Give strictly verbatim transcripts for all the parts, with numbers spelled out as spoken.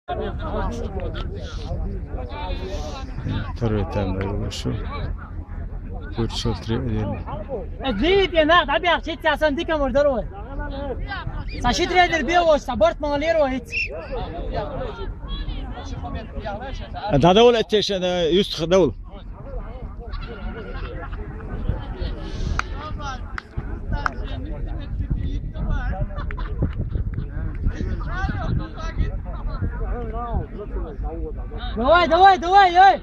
Второй тайм дӀайолош ю. Пурчал три один. Дийте, нах, дӀабяхчи, ца сан дика мурдар вай. Ца ши тренер бе вош, ца барт ман лер вай. ДӀадавла, тешана, юстха давла. Давай, давай, давай, эй!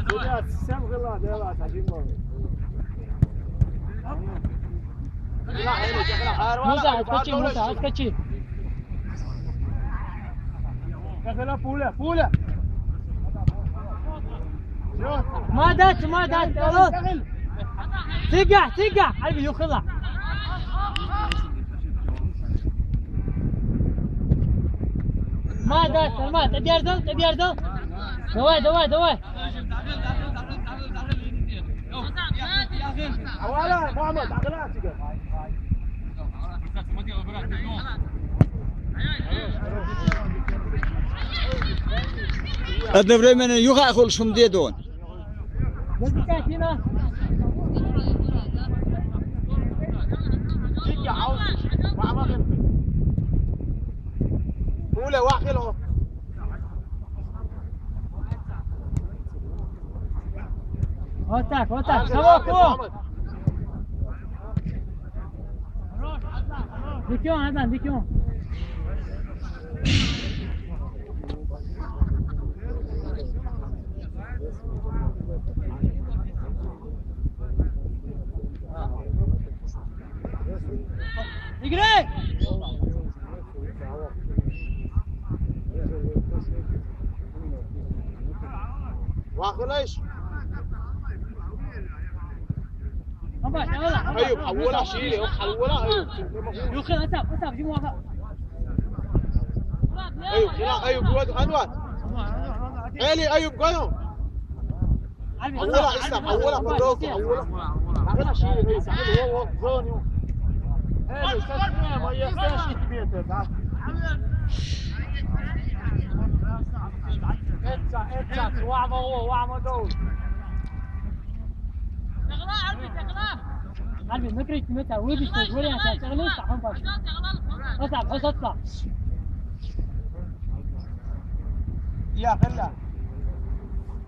Ребят, всем гыла, давай, один. Муса, отскочи, Муса, отскочи. Пуля, пуля. ما دات، ما دات، خلاص. تقع، تقع، قلبي يخلع. ما دات، ما، تبي أرزل، تبي أرزل. دواي، دواي، دواي. Одновременно юха ахол шум дедон. Пуля, вахило. Вот так, вот так. Кого, кого? Дикион, Адам, Дикион. Играй! واخلش. أيوب، حولها، شيلي، حولها، أيوب. يوخي، أتعب، أتعب، جيبوا أتعب. أيوب، خلاص، أيوب، جواد، أنور. إلي، أيوب، قولوا. حولها، إسلام، حولها، مبروك، حولها. أعملها، شيلي، أيوب، أعملها، هو، هو، زون، هو. إلي، ست مية، ما يستاهلش كمية، تعال. ابدأ، ابدأ، وعمه هو، وعمه دول. قلبي، ما كرهت متى، ويدي شوي، ولا أنت شغلين، صح، هم باش. اطلع، بس اطلع. يا خلا.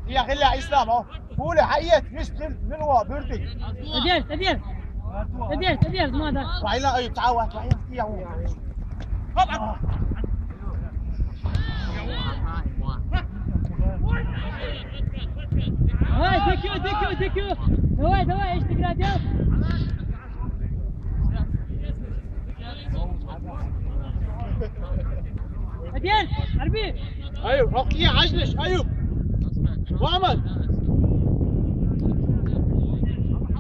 يا خلا إسلام، أهو. قول حيات، مش من، من هو، بردي. تدير، تدير. تدير، تدير، ما ده. وعيلا، أيوة، تعاون، تعاون، يا هو. هاي، ديكيو، ديكيو، ديكيو. دواي، دواي، ايش تقرا ديو؟ أديان، عربي. أيوب، أوكي، عجلش، أيوب. محمد.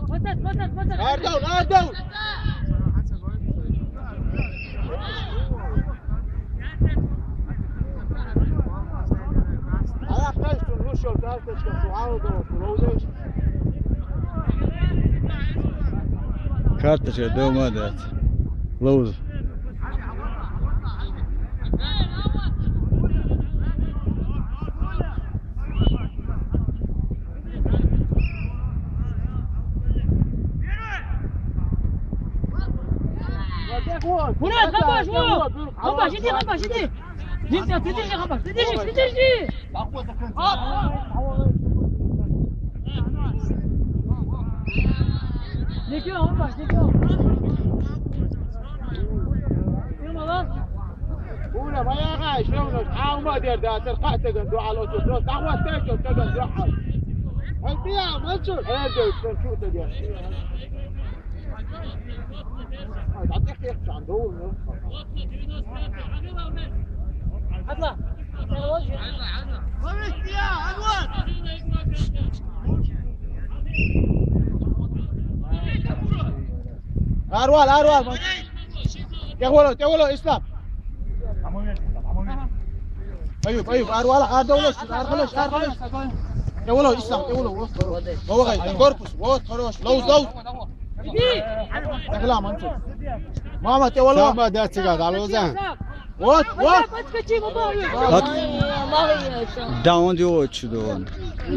وسط، وسط، وسط. أردون، أردون. Карточка дома дать. Лоуз. Мурат, хапаш, о! Хапаш, иди, хапаш, иди! Иди, иди, иди, хапаш, иди, иди, иди! Дикё, хапаш, дикё! Ирма, ла? Ура, баягъа, шевнаш, хьаума дер да, тер къатаган дугьал оту, просто ахват тайчо, таган дугьал. Хьалтия, манчур. Хьалдеш, сен чу таган. Ай, датих тих чан, доу, ну. Хадла. Арвал, арвал, манчур. Тевало, тевало, Ислам. Аюб, Аюб, ар вала, ар давлаш, ар халаш, ар халаш. Тевало, Ислам, тевало, вот. Бавагай, корпус, вот, хорош, лоуз, лоуз. Yakala mantu. Muhammed, ya wala. Samba da tiga, da lo zan. What? What? Hadi. Down diyor şu down.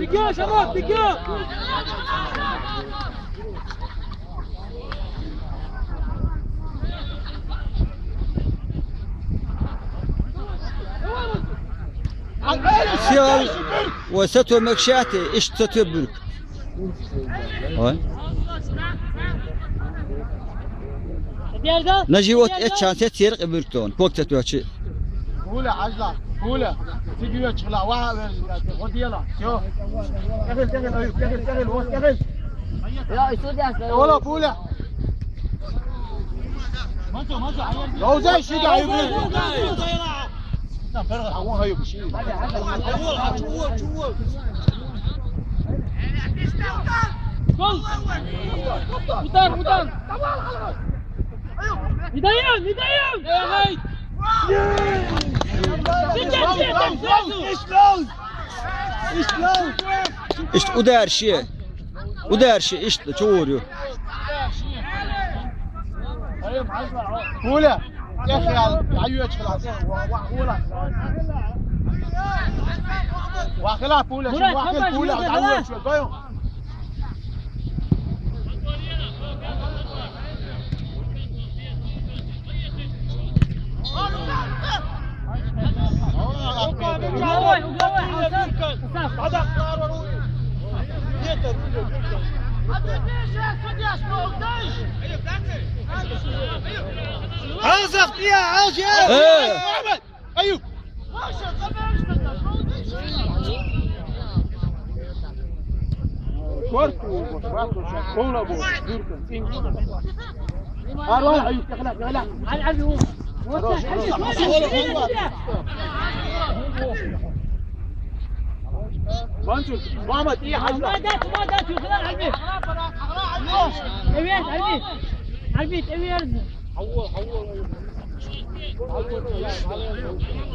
Big up, Shabab, big up. Siyal ve Seto Mekşati, iş Seto Bürk. Oy. Na život et şans et yer Bürkton. Kok Seto açı. Pule, Ajla, pule. Figüre çıkla, vah, ver, hadi yala. Yo. Gel, gel, gel, Ayup, gel, gel, gel, gel. Ya, isu de. Ola, pule. Yo, zay, şu da Ayup. Tamam, Ayup, şu. Mutar, mutar. Midayım, midayım. Hey, hey. İşte o da her şey. O da her şey. İşte çoğuruyor. Pule. Gel ya. Ayuya çıkıla. Vah, vah, pule. Murat, vah, pule. Ayuya çıkıla. Azaq diye, az ya. He. Ayup. Kör, kör, kör, kör, kör, kör. Arwah, Ayup, yakala, yakala. Mansur, Muhammed, iyi hadi. ما دات، ما دات، يخلع علبي. ابيض، علبي. علبي، ابيض.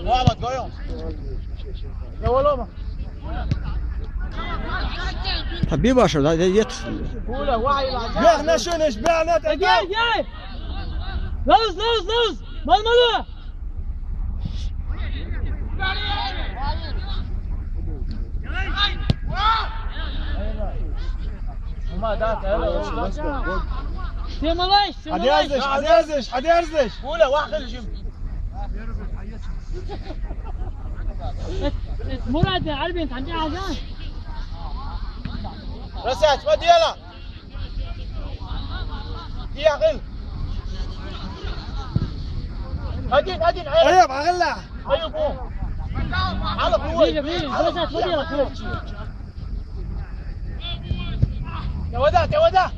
Muhammed, koyun. Ne oğlum? Tabii başladı. Hadi yet. Yok, ne şöyle iş, bir anlat. Gel, gel. Luz, luz, luz. Mal malı. Hadi yazış, hadi yazış, hadi yazış. Böyle bak hele şimdi. مراد، عربي، انت عندي حاجة؟ رسالة، ما ديالها. يا أخي. أدين، أدين، عيب. عيب، أغلى. عيب، هو. على قوة. بيجي، بيجي، بس ما ديالها، خلاص. يا وداع، يا وداع.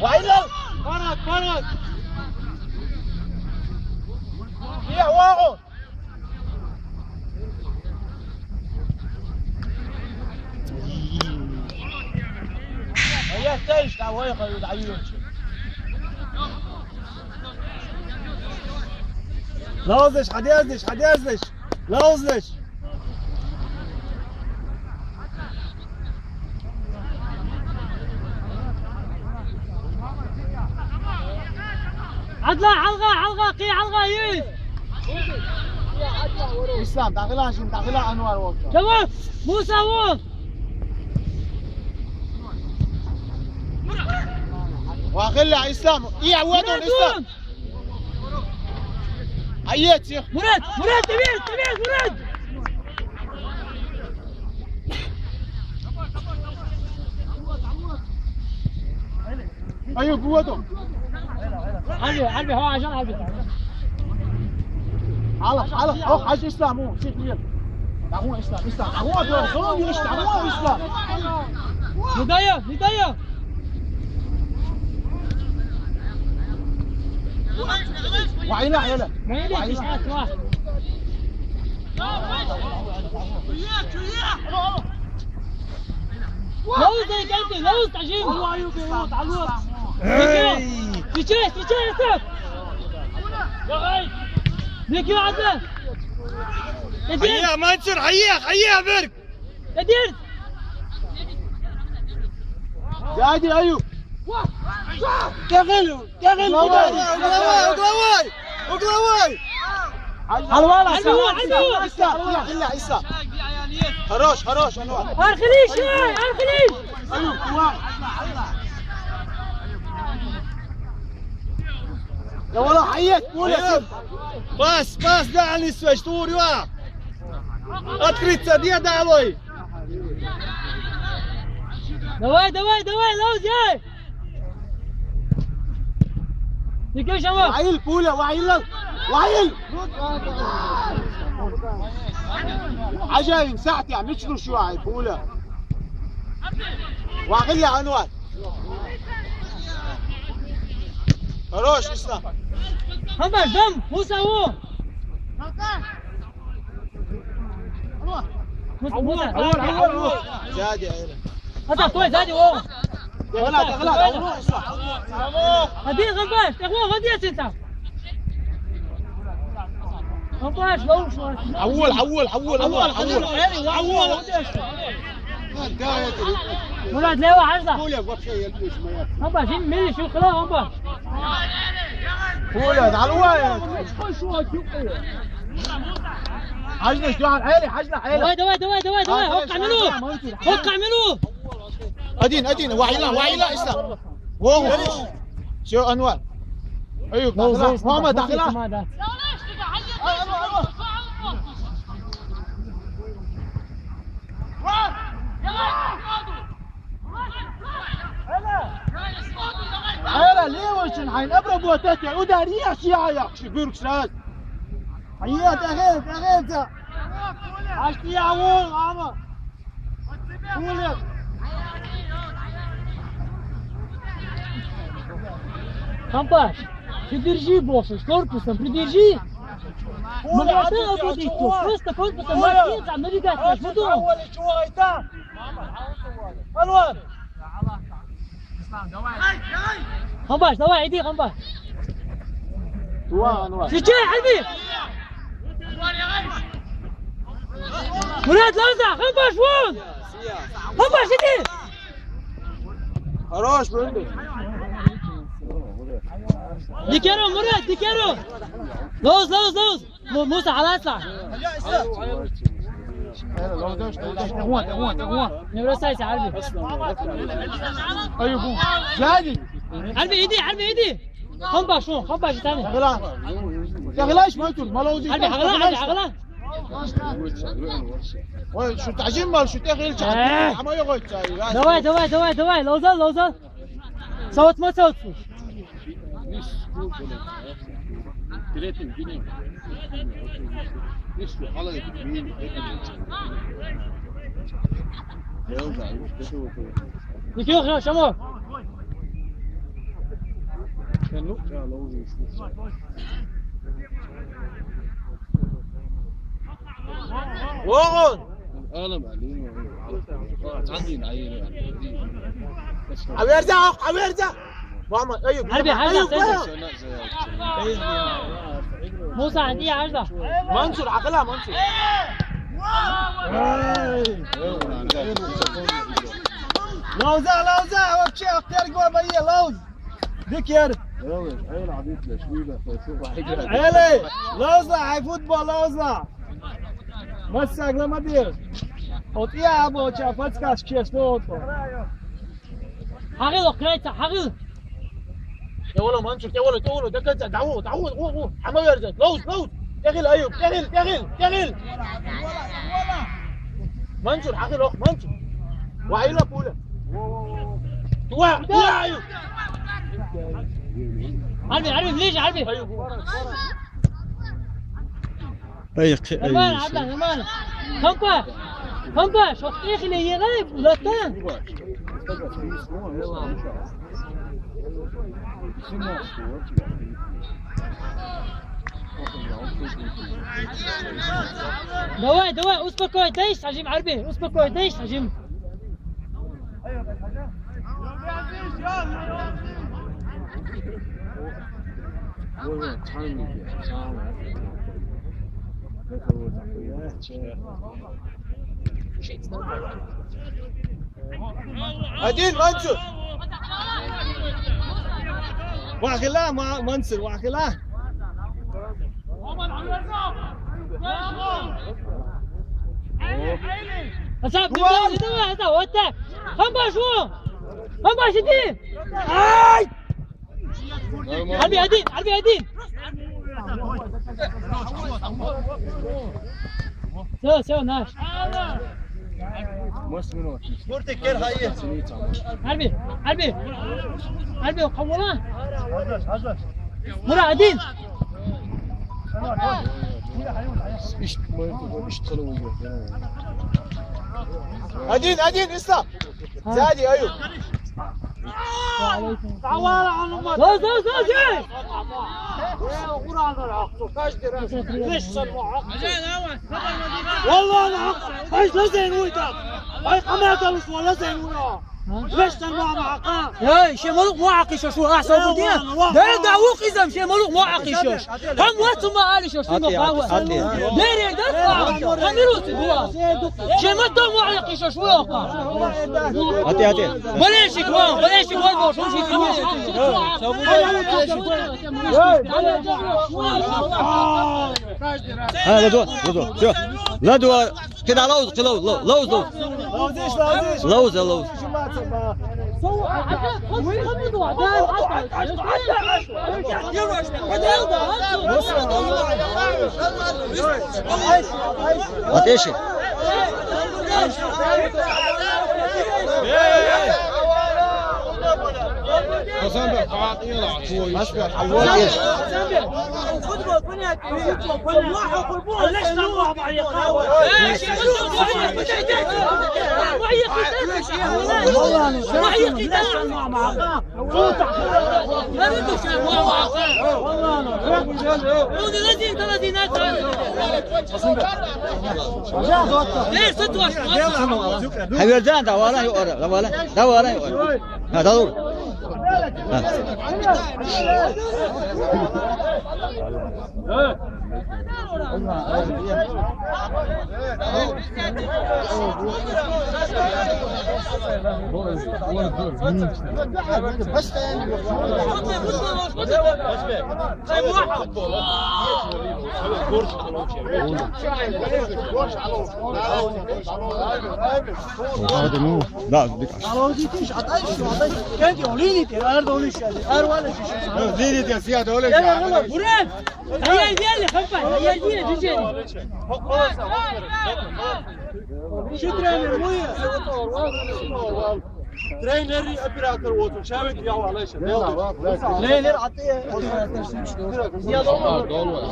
وعيلة. فرج، فرج. يا واغو. هيا تيش، لا، وين خلوا العيون؟ لا وزش، حد يزش، حد يزش. لا وزش. عدلا، علغا، علغا، قي علغا، يوسف. İslam, dağıla şimdi, dağıla Anwar oldu. Tamam, Musa vur. Vahilla İslam, iyi avadın İslam. Ayet ya. Murat, Murat, Emir, Emir, Murat. Ayup, bu adam. Harbi, harbi, ha, ajan harbi. Al, al, oh, Hacı İslam, o, şey, biliyorum. Tamam, İslam, İslam. Tamam, tamam, tamam, İslam, tamam, İslam. Hidayet, Hidayet. وعينا عيالك. ما يليك، إيش عاد، واحد. لوز زي قلبي، لوز تعجين. الله يبيض على الوقت. إيه. تيجي، تيجي، يا سيف. يا غاي. ليك يا عدنان. يا دير. حياه منصور، حياه، حياه برك. يا دير. زادي أيوب. Угловой, угловой, угловой, угловой. Алвала, Алвала, Алвала. Исла, Исла, Исла. Хорош, хорош, Анвар. Архилиш, эй, архилиш. Алло, Куа. يا والله حيت، قول يا سيد. Пас, пас, да, они свечтур, я. Открыться, где давай. Давай, давай, давай, Лауз, эй. Дикиш, Анвар. وعيل، بولا، وعيل، وعيل. عجائب، ساعتي عم يشلوا شوي، بولا. واخذ يا أنور. Хорош, Ислам. Анвар, ждём, Муса, о. Муса, Муса, Анвар, Анвар, Анвар. Сзади, Айра. Хасан, стой, сзади, о. تغلى، تغلى، أنور، Ислам. هدي غباش، تغلى، هدي يا سيدي. غباش، لو شو. عول، عول، عول، عول، عول. عول. مراد، لا، واحد، لا. قول يا أبو بشير، يلبس ما ياكل. غباش، مين، مين، شو خلاص، غباش. قول يا، تعال، هو يا. عجلة، شو عم، عيلة، عجلة، عيلة. دواي، دواي، دواي، دواي، دواي. آه، وقع منو؟ وقع منو؟ أدين، أدين، وعيلا، وعيلا، إسلام. وهو. شو أنور؟ أيوب، داخلها. محمد، داخلها. هلا، ليه وشن حين أبرا بوتاتي، وداري يا شيعة يا أخي، بيرك ساز. حيات، أخيت، أخيت. عشتي يا عمو، عمو. قول يا. Компаш, придержи больше, корпусом придержи. قول يا عبد الله، Просто корпусом. قول يا. ما تيجي، ما تيجي. أول شوية. أنور. Компаш, давай, иди, компаш. Сиди, Альби. Мурат, Лауза, компаш, вон. Компаш, иди. Хорош, Бенди. Дикеро, Мурат, дикеро. Лауз, Лауз, Лауз. Му-, Муса, خلاص. Не бросайся, Альби. أيوب، زادي. Альби, иди, Альби, иди. Компаш, шо, компаш, тани. تغلاش. تغلاش ما تقول، ما لو زي Альби, أغلا, Альби, أغلا. وي، شو تعجين مال، شو تغيير، آه. عم يقعد. Давай, давай, давай, давай, Лауза, Лауза. Савутма, савутма. Третьим, гинем. Нишку, халай, гинем. Ничего, хорошо, шамо. Sen nuk ya, la, o yüzden. Oğul! Oğlum, Ali'nin oğlu. Sen değil, hayır, yani. Averza, averza! Muhammed, Eyüp, Harbi, Eyüp, harbi, Eyüp, sen de. Eyüp. Musa, عندي عرضة. منصور، عقلها منصور. Лауза, Лауза, вообще, اختار جوا بيا، Лауз. Дикер. Эли, Лауза, ай футбол, Лауза. Массаг ламадир. От я або ча подсказка честно. Хагил, крайца, хагил. Тевало, Мансур, тевало, тевало, дакаца, даво, даво, даво, даво. Хама верзет, Лауз, Лауз. Тегил, Аюб, тегил, тегил, тегил. Мансур, хагил, ох, Мансур. Ваила пуля. Туа, туа, Аюб. Арби, Арби, ближе, Арби. Аюб. Ай, қ-, ай, Нормально, ш- Абла, нормально. Компа, компа, шо ихле егай, булата. Давай, давай, успокой, дай сажим, Арби, успокой, дай сажим. Один, Мансур. واخلاه ما منصر، واخلاه. حساب دماغي دوا، هذا هو التاك. هم باشو. هم باشدين. آي. عربي هدين، عربي هدين. سوا، سوا، ناش. Sport eker hayır. Harbi, harbi. Harbi, o kamera. Hazır, hazır. Murat, hadi. İşte, bu, bu, işte, bu, bu. Один, один, İslam. Сзади, Аюп. Давай, Анума. Зо, зо, зо, зо. Kur'an'dan haklı. Каждый раз. Лишь сама haklı. Vallahi haklı. Hayır, la sen uydan. Hayır, kamera çalışma, la sen uydan. Лишь сама haklı. Эй, шемалук мо акъиша шу, а, сабур дия. Да, да, ук изам шемалук мо акъиша. Хам ватума алиша шу мо хава. Дерек да, хам вирус дуа. Шема то мо акъиша шу ока. Ати, ати. Болельщик вон, болельщик вон, вон, шум шум. А, ладуа, ладуа. Всё. Ладуа. Кида лоуз, кида лоуз, лоуз, лоуз. Лоуз, лоуз. Лоуз, лоуз. Отечи. Отечи. Haberden davara yok, davara, davara yok. Ha, tamam. Ha. Hadi ne? Alo, dikkat. Alo, dikkat. Ateş, ateş. Kendi o lini diye, arada onu işledi. Ervan işledi. Lini diye, siyah da öyle. Burhan. Hayır, diyelim, kapat. Hayır, diyelim, diyelim. Şu trener, bu ya. Treneri, operator olsun. Çevik ya, Allah için. Trener atı.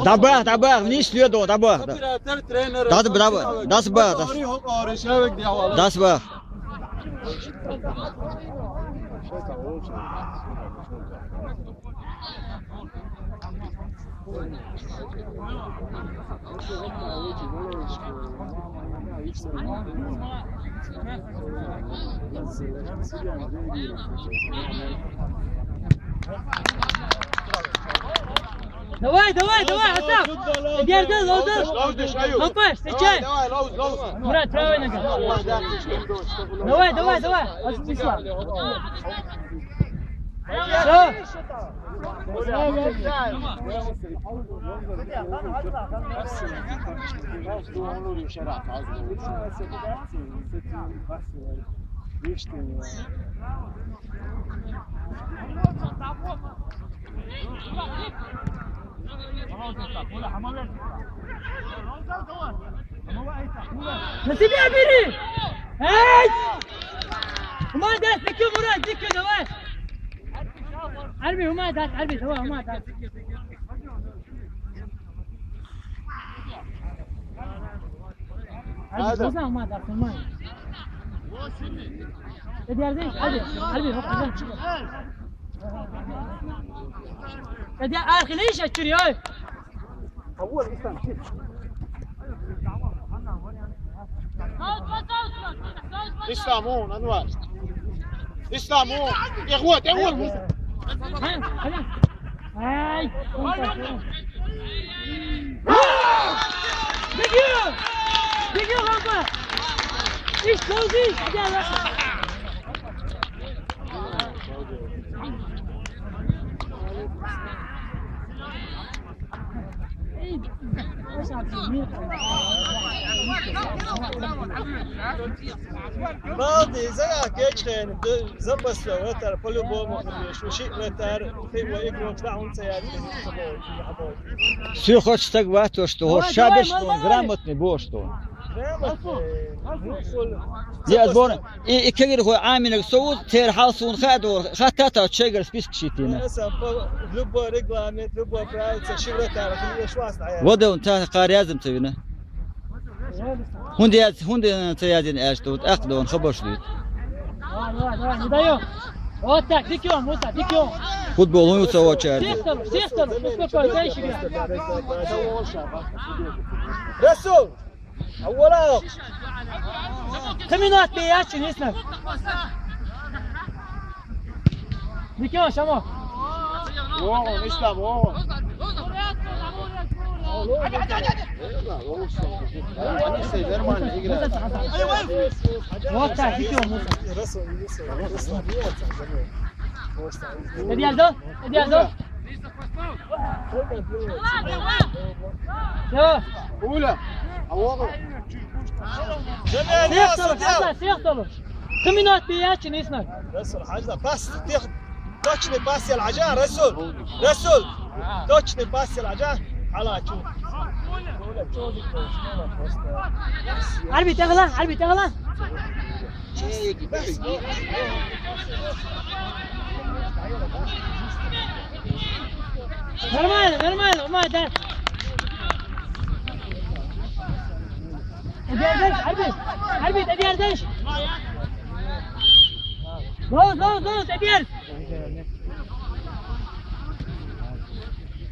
Добавь, добавь, вниз следовал, добавь. Да. Оператор, тренер. Да, да, да, да, да, да. Да, да. Давай, давай, давай, Асаф! Берди, Лоуз! Лоуз, Лоуз, Аюп. Хопаш, встречай! Давай, давай, Лоуз, Лоуз! Мурат, правая нога! Давай, давай, давай! Азиз Ислам! Всё! На себя бери! Эй! Ума дас, дикка, Мурат, дикка, давай! Арби, ума дас, арби, давай, ума дас. Арби, ума дас, ума. Эди, арби, арби, арби, хоп, арби. Эди, архи, не иша чури, ой? Ислам, он, Анвар. Ислам, он. Ихват, ихват. Ай. Беги! Беги, Рамба! Иш, Лоуз, иш! Иди, Аллах! Балди, за кечхен, за пасла вратар, по-любому, конечно, ши вратар, ты его игрок, да, он цеят. Все хочет так вато, что вот, шабеш, давай, что он грамотный, бо что. Грамотный, ну, я сборная. И, и кагир хо аминак соус, тер халсун хадо, хатата чегер список шитина. Любой регламент, любой правило, ши вратар, ши вратар. Вода он та карязым цевина. Хунде яз, хунде цеязин эш тут, ах дон хабаш тут. Давай, давай, давай, не даём. Вот так, дикём, вот так, дикём. Футбол, он уца очар. Всех сторон, всех сторон, успокой, дай себе. Расул! Аввала! Ты минут пять, не знаю. Дикён, шамо. Вогон, ислам, вогон. Вот так, дикён, вот так. Эдиардо, Эдиардо. Всё. Уля, а вогон. Всех толуш, Хасан, всех толуш. Ты минут пять, не знаю. Расул, хажда, пас, тех, точный пас ял аджа, Расул. Расул, точный пас ял аджа. Ала, чу. Арби тагла, арби тагла. Нормально, нормально, ума, да. Эдиардеш, арби, арби, эдиардеш. Лоз, лоз, лоз, эдиард.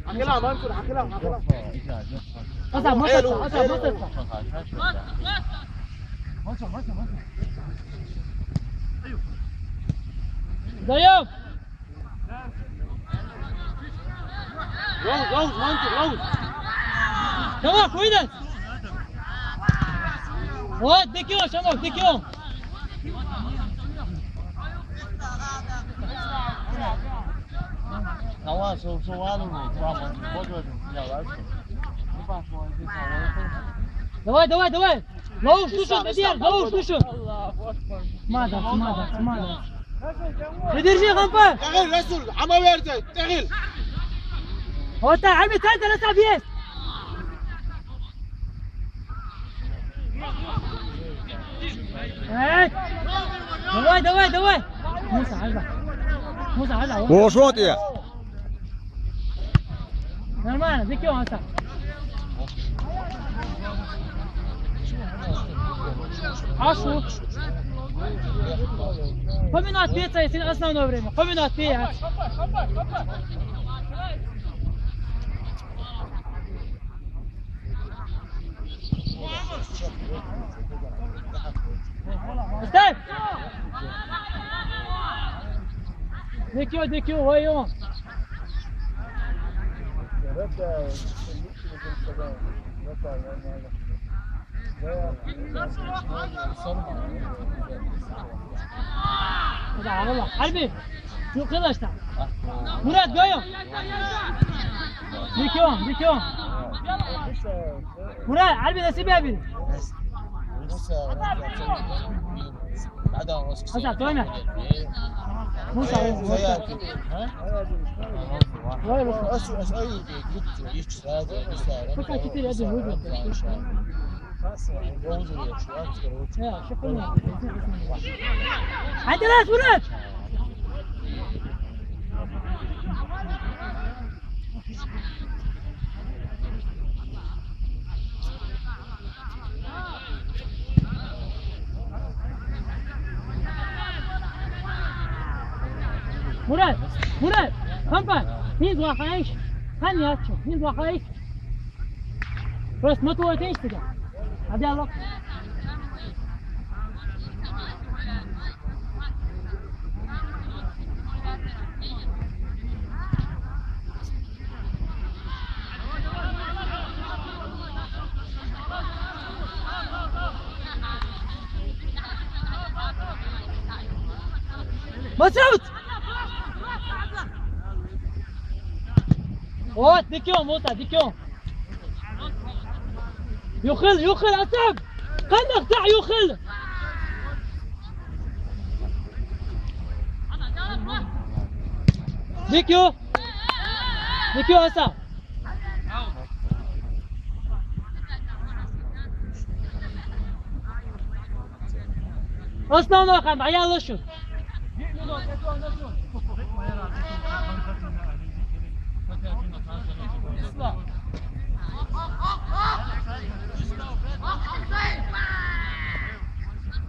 Акила, Мансур, акила, акила. Аса, маса, аса, маса. Даём. Лоуз, лоуз, Мансур, лоуз. Давай, куйда. Вот, дикё, шанок, дикё. Давай, со, со, ладно, мама, вот в этом, я, ладно. Давай, давай, давай. Лоуш, слушай, Надир, лоуш, слушай. Мада, мада, мада. Придержи, Хампа. Тагил, Расул, ама верде, тагил. Вот так, Ами, тань, тань, тань, есть. Эй! Давай, давай, давай. Муса, Аза. Муса, Аза. О, что ты? Нормально, дикё, Аза. Ашу. Поминать пеца, если основное время. Поминать пеца. Ставь! Дикё, дикё, воюем. Арби, юкъылашта. Мурат, гоё. Дикё, дикё. Мурат, Арби, на себя бери. Хасан, тойна. Муса, Муса. Пока четыре один выиграл. Андерас, Мурат! Мурат, Мурат, Хампа, не плохаешь, хан ячо, не плохаешь. Просто мотор тенш тебя. А диалог. Масуд! Вот, дикё, Муса, дикё. Юхил, юхил, Асаб! Къандах тахь юхил! Дикю! Дикю, Асаб! Основной хам, аял шу.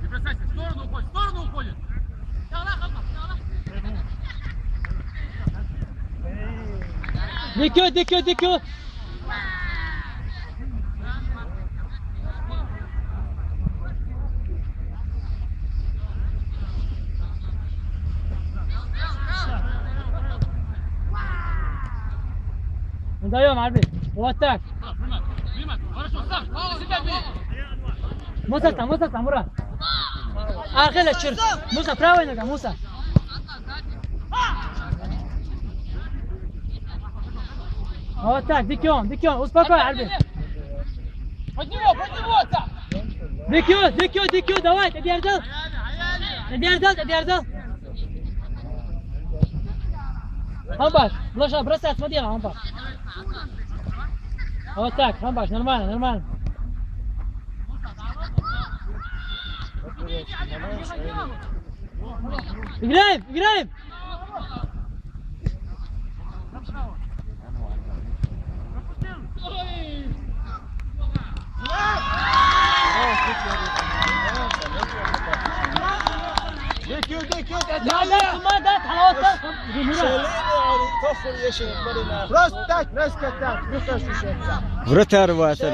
Не бросайся, в сторону уходит, в сторону уходит. Дикю, дикю, дикю. Ну, даём, Арби. Вот так. Муса, там, Муса, там, ура. Археля, чур. Муса, правая нога, Муса. Вот так, дикён, дикён, успокой, Арби. Под него, под него, так. Дикён, дикён, дикён, давай, ты дерзал. Ты дерзал, ты дерзал. Хамбаш, Лоша, бросай, смотри, Хамбаш. Вот так, Хамбаш, нормально, нормально. Играем, играем! Надо, надо, надо. Просто так, резко так. Вратарь вата.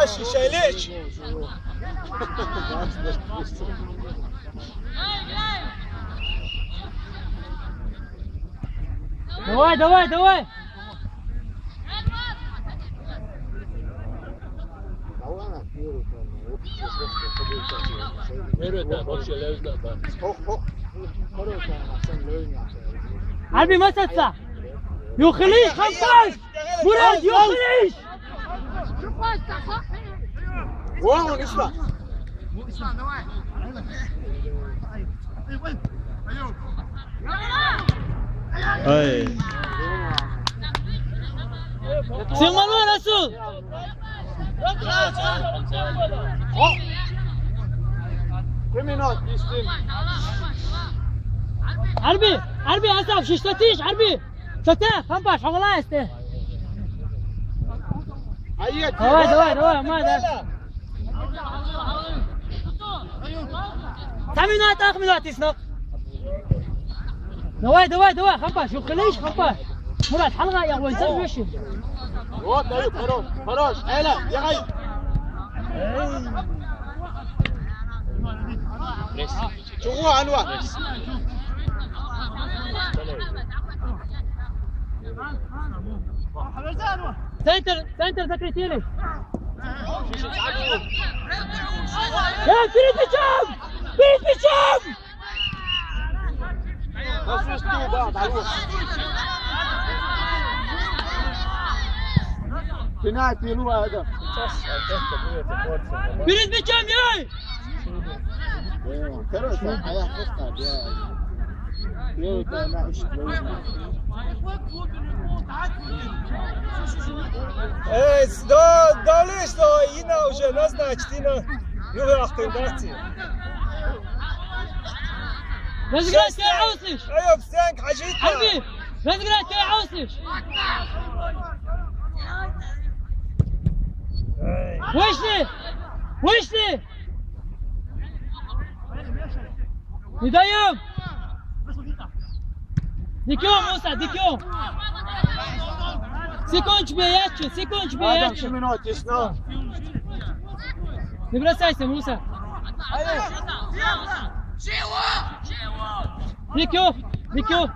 Шелеч. Давай, давай, давай. Первый этап вообще левый знак, да. Арби масатса. Юхилиш, хампаш. Мурад, юхилиш. Вон, Ислам. Ай. Сен малой, Расул. Арби, Арби, Асаб, шишта тиш, Арби. Что ты, хампаш, хавалай сте. Давай, давай, давай, Амар, да. Сам минут, ах минут, исно. Давай, давай, давай, хампаш, юхилиш, хампаш. Мурад, халга я, вой, сам веши. Вот, даю, хорош, хорош, эла, ягай. Чего, Анвар? Центр, центр закрытили. Э, перед мячом! Перед мячом! Пенальти, ну, это. Перед мячом, ей! Эй, да, да, лишь, да, Инна уже назначит, Инна. Ну, ах ты, братцы. Разыграть, Сенк, Аусиш! Айо, Сенк, Хаджи. Арби, разыграть, Аусиш! Вышли! Вышли! Не даём! Дикём, Муса, дикём! Секунд тебе, ячу, секунд тебе, ячу! Минут, исно. Не бросайся, Муса! Дикём, дикём!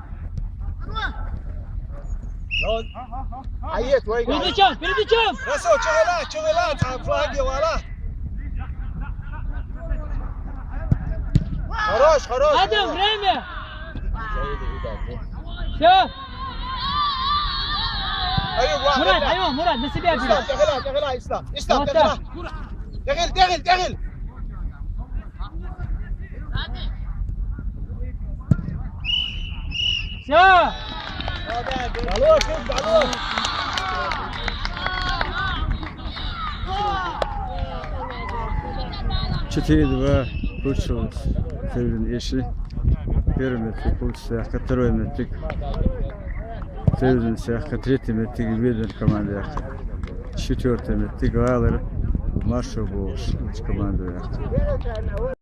Аед, вай, перед мячом, перед мячом! Расул, чё вела, чё вела, там флаги вела. Хорош, хорош. Адам, время! Всё. Мурат, айо, Мурат, на себя бери. Ислам, дегил, дегил, Ислам. Ислам, вот дегил. Так. Дегил, дегил, дегил. Всё. Алло, алло. Четыре два. Получилось. Первый меттиг получился, второй меттиг. Тевзин сяхка, третий меттиг Веден команда яхка. Четвёртый меттиг Алар Маршо Болш команда яхка.